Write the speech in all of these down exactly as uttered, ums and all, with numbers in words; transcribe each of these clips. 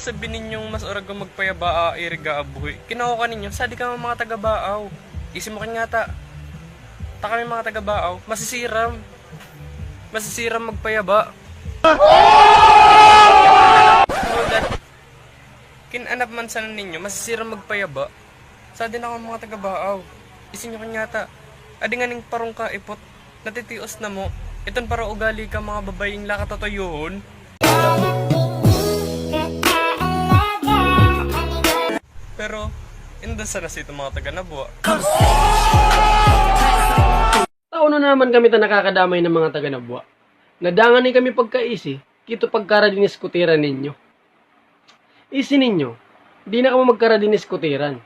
Sabi ninyong mas orag ko magpayaba, ah, iriga, ah, buhi. Kinawa ka ninyo, sadi ka mga taga-Baaw. Isi mo kan ngata. Ta kami mga taga-Baaw, masisiram. Masisiram magpayaba. Kinanap man sana ninyo, masisiram magpayaba. Sadi na akong mga taga-Baaw. Isi nyo kan ngata. Adi nga ning parong kaipot. Natitios na mo. Iton para ugali ka mga babaying lakatatoyohon. Pero, inda sana sa itong mga taga-Nabua. Taon na naman kami ta nakakadamay ng mga taga-Nabua. Nadangan ni kami pagkaisi, kito pagkaradinis kutiran ninyo. Isi ninyo, di na kamo magkaradinis kutiran.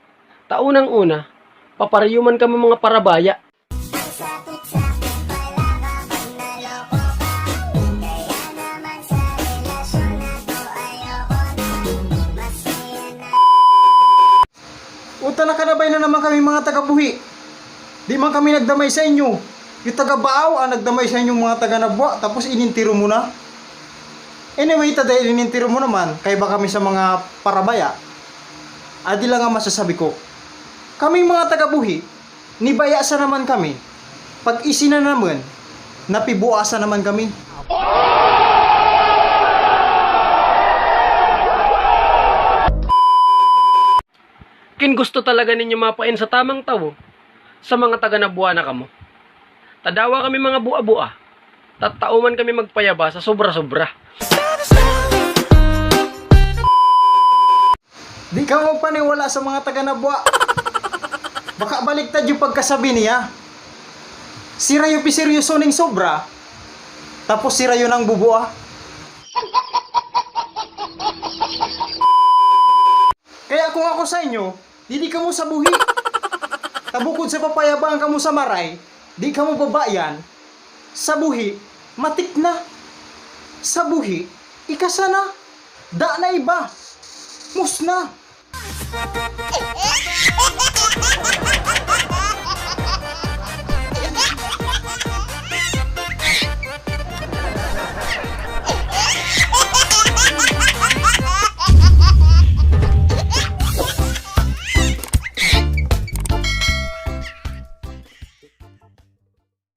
Taunang una, papariyuman kamo mga parabaya. Uta, nakadamay na naman kami mga taga-Buhi. Di man kami nagdamay sa inyo. Yung taga-Baaw ang nagdamay sa inyong mga taga-Nabua, tapos inintiro mo na. Anyway, ta dahil inintiro mo naman, kaiba kami sa mga parabaya. Adi lang ang masasabi ko. Kaming mga taga-Buhi, nibaya sa naman kami. Pag-isi na naman, napibuasa naman kami. Kin gusto talaga ninyo mapain sa tamang tawo sa mga taga-Nabua na kamo. Tadawa kami mga bua-bua, tatao man kami magpayaba sa sobra-sobra. Di ka magpaniwala sa mga taga-Nabua. Baka baliktad yung pagkasabi niya. Sira yung piseryoso ning sobra, tapos sira yun ang bubua. Kaya kung ako sa inyo, didi kamo sa Buhi. Tabukod sa papayabaan kamo sa maray, di kamo babayan. Sa Buhi, matik na. Sa Buhi, ikasa na. Da na iba. Mus na.